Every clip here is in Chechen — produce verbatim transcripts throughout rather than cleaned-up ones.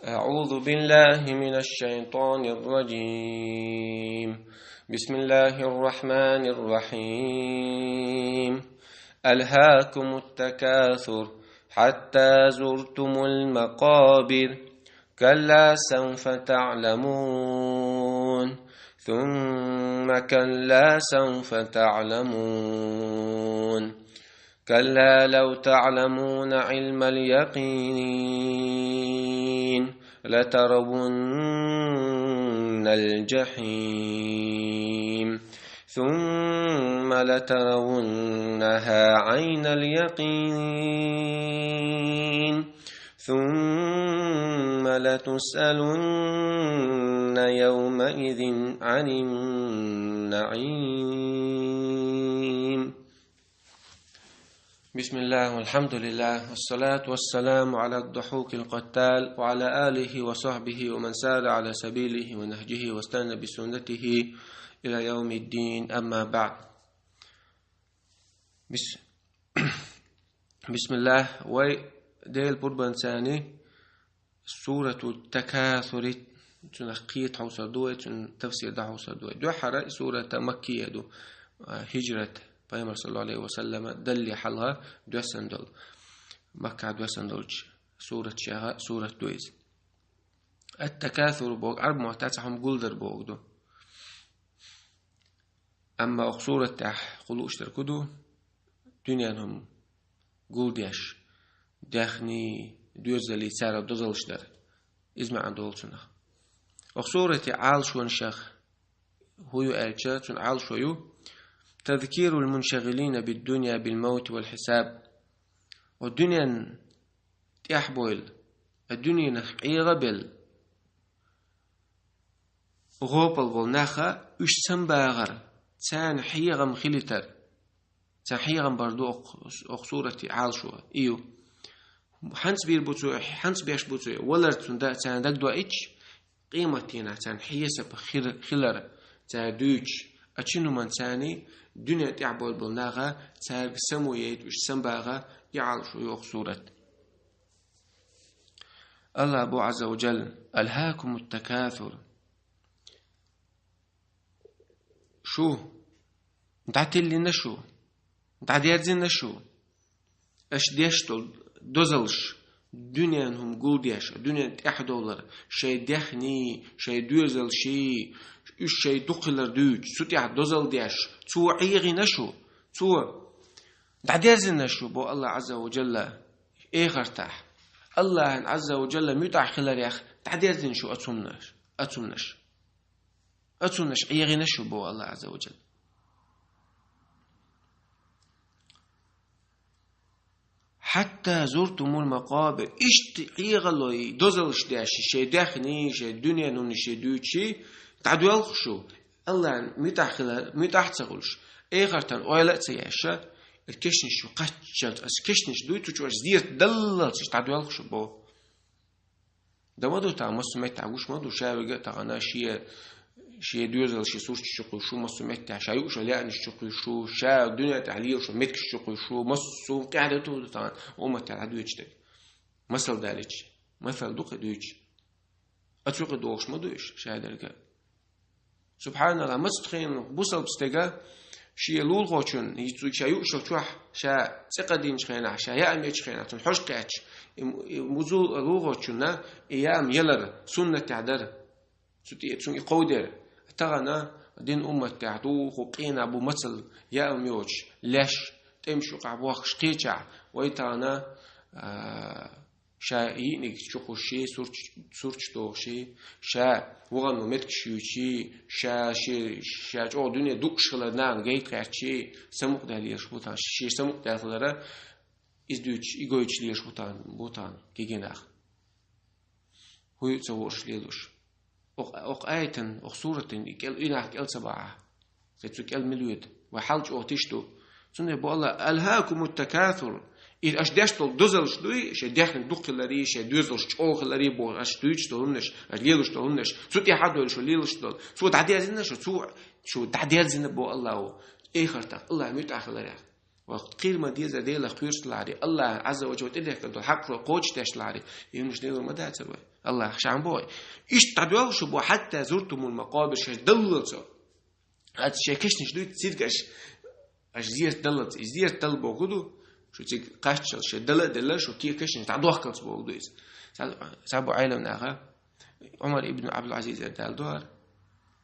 أعوذ بالله من الشيطان الرجيم. بسم الله الرحمن الرحيم. ألهاكم التكاثر حتى زرتم المقابر. كلا سوف تعلمون. ثم كلا سوف تعلمون. كلا لو تعلمون علم اليقين لترون الجحيم ثم لترونها عين اليقين ثم لتسألن يومئذ عن النعيم. بسم الله والحمد لله والصلاة والسلام على الضحوك القتال وعلى آله وصحبه ومن سار على سبيله ونهجه واستنى بسنته إلى يوم الدين، أما بعد. بس-، بسم الله. Вай Делан пурбанца Сурату Такасури, цунах кхета хьовсар ду вай, цун тафсир да хьовсар ду вай. Дуьххьара и сурат маккия ду, а, хиджрат, пайхамар саллаллаху алейхи ва саллама далле хьалха доьссан долу. Макка доьссан долчу сурат шаьха сурат ду иза. Ат-такасур боху, Ӏарб мотт тӀехь цхьа хӀума гулдар боху ду. Амма окху сурат тӀехь кху лууш дерг хӀун ду? Дуьненан хӀума гулдеш, даьхний, доьзалий цара дозаллаш дар. Иза маьӀна долу цунах. Окху сурате Ӏалашонашах хӀун ю аьлча, цуьнан Ӏалашо ю: تذكير المنشغلين بالدنيا بالموت والحساب. О дуьненан тӀехь а бовла, а дуьненах къегӀа а белла, гӀопал болу наха уьш самабагӀар, царна хьехам хилийтар, царна хьехам бар ду окху, окху сурате Ӏалашо, и ю. ХӀанца бийр бу цо, хӀанца беш бу цо, валар цунна да-, царна дагадоуьйтуш, къематдийнахь царна хьесап хир-, хилар цара дуьйцуш, а цуьнан хӀуманца дуьнен тӀехь болу болу наха цаьрга само яйта уьш самабагӀа, и Ӏалашо ю окху сурат. Аллах бу Ӏазза ва Джалла: «ألهاكم التكاثر». Шу, дӀатиллина шу, дӀадерзина шу, аша деш долу дозаллаш, дуьненан хӀума гулдеш, дуьнен тӀехь довлар, шайн даьхний, шайн доьзалший, уьш шайн дукха хилар дуьйцуш, цу тӀехь дозалла деш, цо Ӏехийна шу, цо дӀадерзина шу, бо Аллах Ӏазза ва Джалла, эхартахь. Аллахьан Ӏазза ва Джалла муьтӀахь хиларех дӀадерзина шу оцу хӀуманаш, оцу хӀуманаш. Оцунаш Ӏехийна шу, боху Аллах Ӏазза ва Джалла. «حتى زرتم المقابر». Иштта Ӏехалой, дозаллаш деш, шайн даьхний, шайн дуьненан хӀуманаш дуьйцуш, дӀадоьлху шу. Аллахьан муьтӀахь хила, муьтӀахь а ца хуьлуш, эхартан ойла а ца еш, кешнаш шу кхаччалц, аса кешнаш дуй, цу чу аша зерат даллалц, иштта дӀадоьлху шу, боху. Дан ма ду тахана, массо а меттехь гуш ма ду, ша верг а тахана шен, шен доьзалший сурташ чу кхуьйсуш ву, массо а меттехь ша юуш йолу яамаш чу кхуьйсуш ву, ша дуьнен тӀехь лелаш йолу меттигаш чу кхуьйсуш ву, массо а къаьхьа ду тахана умматехь дӀадоьдуш дерг. Масал далийча, масал ду кхин дуьйцуш. Ацу кхин дохуш ма ду уьш, ша дерг а. СубхьаналлахӀ, маца хенахь бусалба стеган шен лулахочунна, иза цуьнга ша юуш йолчохь, ша цӀе кхаьдинчу хенахь, ша яам ечу хенахь, цунна хьожа кхаьчча, и, и музу лулахочунна и яам ялар суннатехь дара. Цу тӀе, цунна и кховдара. Тахана динан умматехь дукха къена бу мацалла яам йоцуш, леш, тӀемаш юкъахь бохкуш кхечахь, вай тахана, а, ша йиъниг чу кхуьссуш, сурт-, сурташ дохуш, ша вахана меттигаш юьйцуш, ша ши-, ша чӀогӀа дуьне дукхаш хилар нахана гайта гӀерташ, самукъадаьлла лелаш бу тахана, шен самукъадаьлла хилар, иза дуьйцуш, и гойтуш лелаш бу тахана, бу тахана кегий нах. ХӀун ю ца хууш лелош. Окх-, окх аятан, окх суратан и кӀел, и нах кӀел ца бахьа. Кхин цу кӀел мила веда. Вай хьал чӀогӀа тиша ду. Цундела бо Аллах: «ألهاكم التكاثر». И аша деш долу дозаллаш дуй, шайн даьхни дукха хиларе, шайн доьзалш чӀогӀа хиларе боху, аша дуьйцуш долу хӀуманаш, аша лелаш долу хӀуманаш, цу тӀехь а довлуш шу лелаш долу. Цо дӀадерзина шу, цо, шу дӀадерзина бо Аллахо. Эхартах, Аллах муьтӀахь хиларех. Ва кхерам деза Делах кхоьрсаларе, Аллах Азза ва Джалла тӀедехкар долу хьакъ кхочушдешларе, и хӀуманаш лелар ма дацар вай. Аллах шан бой. Иштта дӀадоьлхуш бу хьатта зуртумул макъабир, шаьш даллалца. Аса шайн кешнаш дуй, цигаш аш зерат даллалца. И зерат дала боху ду, шу цига кхаччалц шайн дала а делла, шу ке кешнаш дӀадохкалц боху ду иза. Са-, сабу Ӏелам наха, Ӏумар ибн Абдул-Азиз эр дала дуар,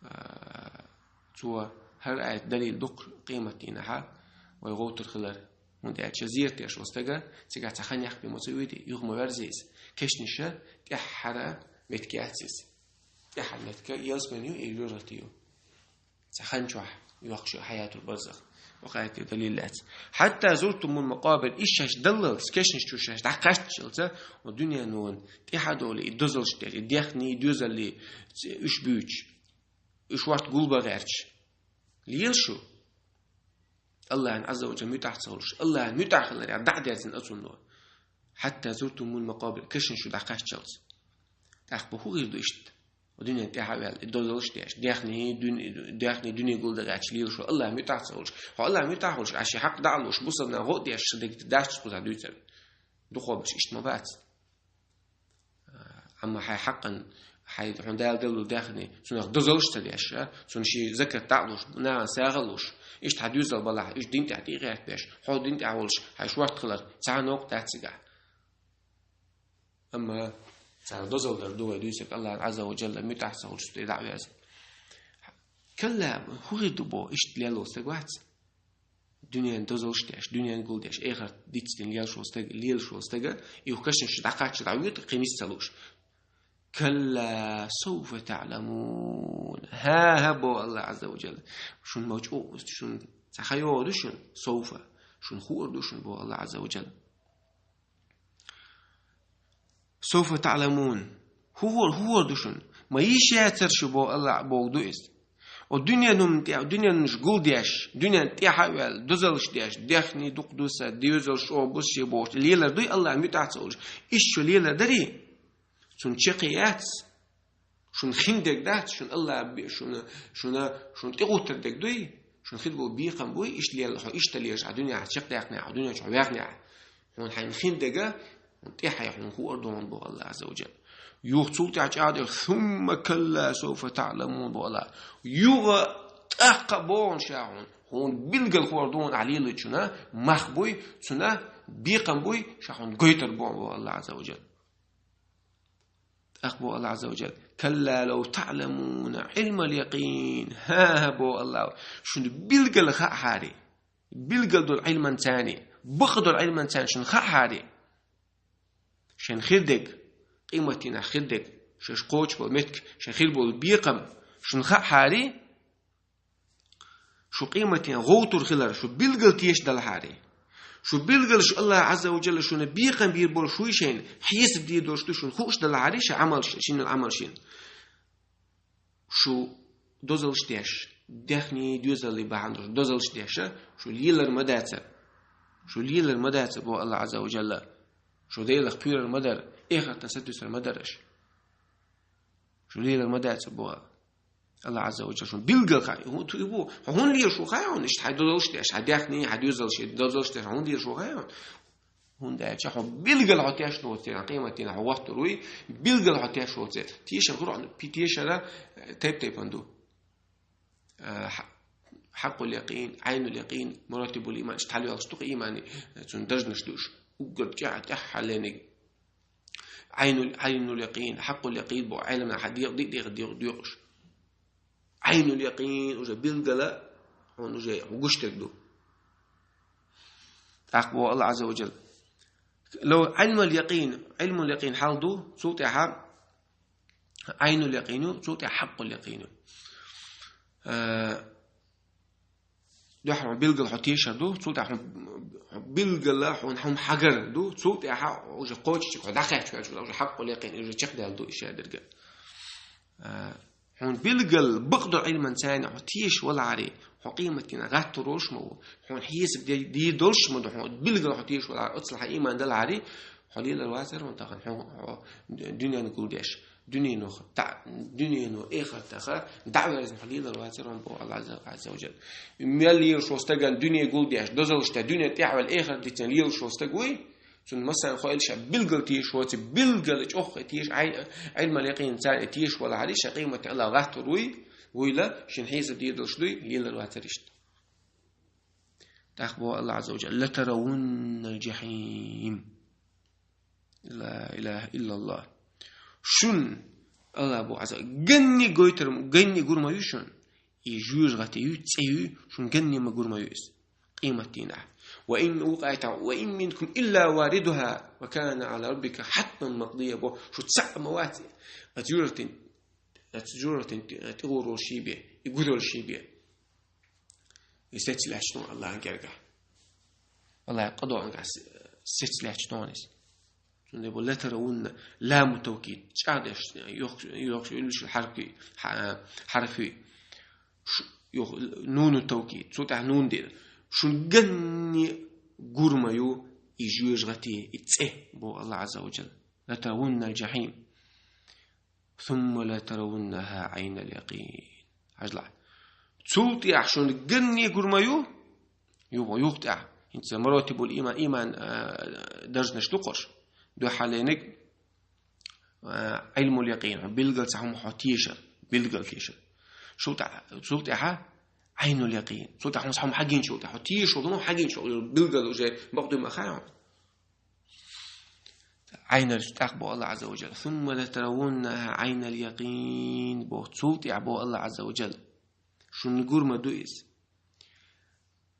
а, цо хӀара аят далил дукха къематдийнахьа вай гӀовтар хилар. ХӀунда аьлча зерат деш ву стага, цигахь цхьа хан яккха бен ма ца вуьйди, юха ма верза иза. Кешнаша тӀаьххьара метка яц иза. ТӀаьххьара метка ялсамани ю, и юьртат ю. Цхьа хан чохь йоккхуш ю хьаятул барзах. Вакхаьрти далил лаьцна. Хьатта зуртумул макъабир, иш шаьш даллалц, кешнаш чу шаьш дӀакхаччалца, ва дуьненан тӀаьхьа долу и дозалш деш, и дехний, доьзаллий, уьш буьйцуш, уьш ворта гулбан гӀерташ. Лела шу. Аллахьан Азза ва Джалла муьтӀахь ца хуьлуш, Аллахьан муьтӀахь хилар дӀа а дерзина оцунна. Хьатта зуртумул макъабир, кешнаш шу дӀакхаччалца. ТӀаккха хӀун хир ду иштта? Дуьнен тӀаьхьа а ваьлла, и дозалш деш, дехний дуьне, дехний дуьне гулдан гӀерташ лела шу, Аллахьан муьтӀахь ца хуьлуш. Хьо Аллахьан муьтӀахь хуьлуш, аш шен хьакъ дӀа а луш, бусалба нах гӀо а деш, ша дегита дац кхузахь дуьйцур. Дукхобуш иштта ма бац. Амма хьайн хьакъан, хьайн хьуна Дала делла дехний, цунах дозалш ца деш, а, цунна шен закат дӀа а луш, нахана сагӀа а луш, иштта хьан доьзал балахь, иштта дин тӀехь тӀегӀертбеш, хьо дин тӀехь волуш, хьайн шорта хилар, цхьа новкъа дац цигахь. Амма цара дозалла дар ду вай дуьйцург, Аллахьан Азза ва Джалла муьтӀахь ца хуьлуш, цу тӀе дӀа а верза. Калла, хӀун хир ду боху, иштта лелла волу стаг вац? Дуьненан дозалш деш, дуьненан гулдеш, эхарт дицдина лелаш волу стаг, лелаш волу стага, и кешнаш дӀакхачча дӀавоьду, кхин нис ца лууш. Калла, сауфа таӀламун. ХӀан-хӀа, боху Аллахьан Азза ва Джалла. Шуна ма чӀу, шуна цхьа хан йогӀу ду шуна, сауфа. Шуна хуур ду шуна, боху Аллахьан Азза ва Джалла. Сауфа таӀламун. ХӀун хуур, хӀун хуур ду шуна? Ма йиш яцара шу, боху Аллахь, боху ду иза. О дуьненан тӀе, дуьненаш гулдеш, дуьненан тӀаьхьа а ваьлла, дозалш деш, дехний дукха ду сан, доьзалш чӀогӀа бу сан шен бохуш, лелар дуй Аллахьан муьтӀахь ца хуьлуш. Иштта шу лелар дарий? Цунна чекхе яц. Шуна хин дерг дац, шуна Аллахь би-, шуна, шуна, шуна тӀегӀуттар дерг дуй, шуна хир болу бекхам буй, иштта лела, хьо иштта лелаш, хьан дуьненахь чекхдаьккхинехь, хьан дуьнен чохь ваьхнехь. Хьуна хьайна хин дерг, хьуна тӀаьхьа хьуна хуур ду хьуна, боху Аллахьан Азза ва Джалла. Юха цул тӀаьхьа чӀагӀдира, сумма калла сауфа таӀламун, боху Аллахь. Юха тӀаккха боху ша хьуна, хьуна билггал хуур ду хьуна ахь лелочунна, мах буй, цунна бекхам буй, ша хьуна гойтур бу хьуна, боху Аллахьан Азза ва Джалла. ТӀаккха боху Аллахьан Азза ва Джалла: «Калла лав таӀламуна Ӏилмал якъин». ХӀан-хӀа, боху Аллахь, шуна билггал хаахьарий, билггал долу Ӏилманца, бакъ долу Ӏилманца шуна хаахьарий, шайн хир дерг, къематдийнахь хир дерг, шаьш кхочуш болу меттиг, шайн хир болу бекхам шуна хаахьарий, шу къематдийнахь гӀовтур хилар шу билггал тешадалахьарий, шу билггал шу Аллахь Азза ва Джалла шуна бекхам бийр болуш вуй шайна, хьесап дийр долуш ду шуна хууш далахьарий шайн Ӏамалш, шиннан Ӏамалш. Шу дозалш деш, дехний доьзаллий бахьана долуш дозалш деш, шу лелар ма дацара. Шу лелар ма дацара, боху Аллахь Азза ва Джалла. Шу Делах кхоьрар ма дара, эхартан сатуьйсур ма дара аша. Шу лелар ма дацара, боху Аллахь Азза ва Джалла. Шуна билггал хаьа, хӀун, хӀун лелаш ву хаьа хьуна, иштта хьайн дозалш деш, хьайн дехний, хьайн доьзалш, дозалш деш, хӀун лелаш ву хаьа хьуна? ХӀунда аьлча хьо билггал хьо тешна воцу дела, къематдийнахь хьо гӀоттур вуй, билггал хьо тешна воцу дела. Тешар гур хьуна, пи-, тешара, э, тайп-тайпана ду. Э, хьа-, хьакъул якъин, Ӏайнул якъин, маратибул иман, иштта хьалавеллаш ду-кх имани, э, цуьнан даржанаш ду уьш. Уггар тӀаьхьа, тӀаьхьа хьаллениг. Ӏайнул, Ӏайнул якъин, хьакъул якъин боху Ӏелам наха дегӀ-, дегӀ-, дегӀ-, дегӀ-, дегӀуш. Ӏайнул якъин, уже билггала, хьуна уже гуш дерг ду. ТӀаккха боху Аллахь Азза ва Джалла: «Лав Ӏилмал якъин», Ӏилмул якъин хьал ду, цул тӀаьхьа Ӏайнул якъин ю, цул тӀаьхьа хьакъул якъин ю. Э, дуьхьал хьуна билггал хьо тешар ду, цул тӀаьхьа хьуна билггала хьуна хьуна хьагар ду, цул тӀаьхьа уже кхочушчуьнга хьо дӀакхаьчча, уже хьакъул якъин, уже чекхдаьлла ду и шадерга. А, хьуна билггал бакъдолу Ӏилманца хьо тешаш валахьарий, хьо къематдийнахь гӀаттар волуш ма ву, хьуна хьесап де-, дийр долуш ма ду, хьуна билггал хьо тешаш валахьарий, оццул хьан иман далахьарий, хьо лелар вацара хьуна тахана, хьо, хьо дуьненна гулдеш. Дуьненах, дӀа-, дуьнено эхартаха дӀаверзина хьо лелар вацар хьуна боху Аллах Азза, Азза ва Джалла. Мел лелаш волу стагана дуьне гулдеш, дозаллаш тӀе дуьне тӀехваьлла эхарт дийцина лелаш волу стаг вуй, цунна массарна хойла ша билггал тешаш воций, билггал чӀогӀа тешаш, Ӏай-, Ӏилмал якъин царна тешаш валахьарий, ша къематдийнахь Аллах гӀаттор вуй, вуйла, шен хьесап дедалаш дуй, лелар вацар иштта. ТӀаккха боху Аллах Азза ва Джалла: «Латаравуннал джахим». Ла илаха иллаллах. Шун, Аллах бу Азза, ганне гойтар, ганне гур ма ю шун. И жоьжахати ю, цӀе ю, шун ганне ма гур ма ю иза. Къематдийнахь. Ва ин, вукху аятехь: «Ва ин минкум илла варидуха, ва кана ала раббика хьатман макъдия», бо, шу цхьаъ ма вац. Оцу жоьжахатин, оцу жоьжахатин тӀе-, тӀегӀур волуш бен, и гур волуш бен. И сецлаьчна Аллахьан гергахь. Аллахь къа доӀангахь сецлаьчна иза. Цундела бу латаравунна, ламу тавкид, чӀагӀдеш, йохк-, йохк-, уьллуш хьарф, хьа-, хьарф. Ш-, йох-, нуну тавкид, цу тӀехь нун дира. Шун ганне гур ма ю и жоьжахати, и цӀе, боху Аллах Азза ва Джалла. Латаравуннал джахим. «Сумма латаравуннаха Ӏайнал якъин». Хьажал. Цул тӀехь шуна ганне гур ма ю? Ю-, юха тӀехь. ХӀинца маротибул иман, иман, а, даржанаш ду кхуш. Дуьххьалениг, а, Ӏилмул якъин, хьо билггал цхьа хӀума хьо тешар, билггал тешар. Цул тӀехь, цул тӀехьа Ӏайнул якъин. Цул тӀехь хьуна хьо хьагинчул тӀехь, хьо тешаш волу хӀума хьагинчул, билггал уже бакъдуй ма хаьа хьуна. Ӏайнал, тӀаккха боху Аллах Азза ва Джалла: «Сумма латаравуннаха Ӏайнал якъин», боху. Цул тӀехь боху Аллах Азза ва Джалла: «Шуна гур ма ду иза.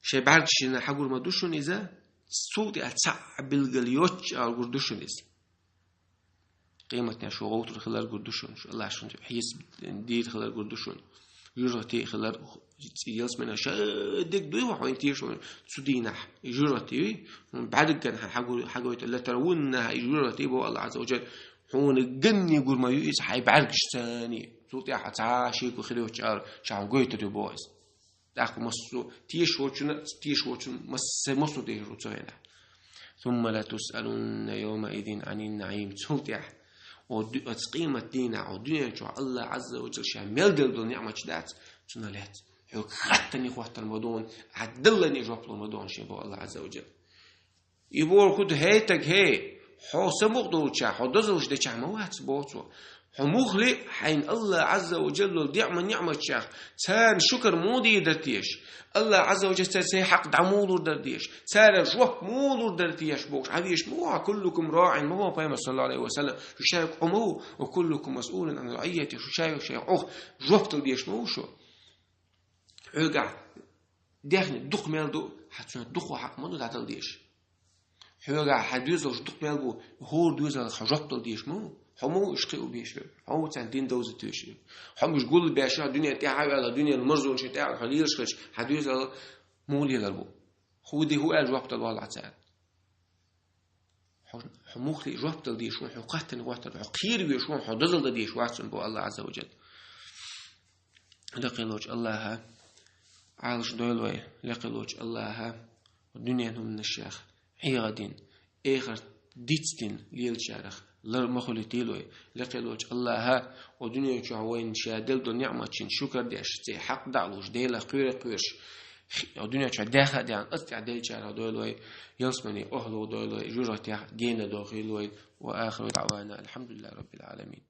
Шайн бӀаьргашна хьагур ма ду шуна иза, цул тӀехь цхьаъ билггал йоцчу агӀор гур ду шуна иза. Къематдийнахь шу гӀовтар хилар гур ду шуна, шу Аллах шуна хьесап дийр хилар гур ду шуна». Жоьжахати хилар, ялсамани ша дерг дуй ваха вайн тешаш, цу дийнахь жоьжахати юй, бӀаьргана хьан хьагу-, хьагойту, латаравуннаха, и жоьжахати боху Аллах Азза ва Джалла, хьуна ганне гур ма ю иза хьайн бӀаьргашца. Цул тӀехь цхьа шеко хир йоцчу агӀор ша хьуна гойтур ю боху иза. ТӀаккха массо тешаш волчунна, тешаш волчунна масса, массо тешар ву цу хенахь. «Сумма латусъалунна йовмаизин Ӏанин наӀим». Цул тӀехь, о ду-, оцу къематдийнахь, о дуьнен чохь Аллах Азза ва Джалла ша мел делла долу ниӀматаш дац, цунах лаьцна хьоьга хаттарний хӀоттор ма ду хьуна, ахь далларний жоп лур ма ду хьуна шен боху Аллах Азза ва Джалла. И бохург хӀун ду, хӀей стаг, хӀей, хьо самукъадолчохь, хьо дозаллаш дечохь ма вац, боху цо. Хьо муххале а хьайна Аллах Азза ва Джалла долу диъ-ма ниъматчех, царна шукар муха дийр дара теша? Аллах Азза ва Джалла цара сайн хьакъ дӀа муха лур дара теша? Цара жоп муха лур дара теша бохуш, Ӏан веш ма ву хьо, «Куллукум раӀин», ма ву хьо пайхамар, саллаллаху Ӏалайхи ва саллам, шу шайга Ӏу ма ву, «ва куллукум масъулун Ӏан раӀийятихи», шу шайга шайга Ӏу жоп дала дезаш ма ву шу. Хьоьгахь дехне дукха мел ду, хьан цунах дукха хьакъ ма ду дӀадала дезаш. Хьоьгахь хьан доьзалш дукха мел бу, хӀора доьзалх хьо жоп дала дезаш ма ву. Хьо ма ву уьш кхио беш верг. Хьо ма ву царна дин довза тоьшуш верг. Хьо ма уьш гулбеш а, дуьнен тӀаьхьа а ваьлла, дуьненан марзонаш тӀехь хьо лелаш хилча, хьан доьзал муха лелар бу? ХӀун де, хӀун аьлла жоп дала валахь царна? Хьо, хьо муххале жоп дала дезаш ву, хьо кхаттарна хӀоттор, хьо кхера везаш ву, хьо дозалла дан дезаш вац цунна боху Аллах Азза ва Джалла. Лекха волчу Аллаха Ӏалаш дойла вай, лекха волчу Аллаха дуьненан хӀуманашех Ӏеха дина, эхарт дицдина лелачарах лар ма хуьлийтийла вай. Лекха волчу Аллаха о дуьнен чохь вайна ша делла долу ниъматшна шукар деш, цӀе хьакъ дӀа а луш, Делах кхоьрий кхоьруш, о дуьнен чохь даьхна а даьхна, оцу тӀехь деллачарах дойла вай, ялсаманин охӀло дойла вай, жоьжахатех гена дохийла вай. Ва ахиру даъвана алхьамдулиллахи раббил Ӏаламин.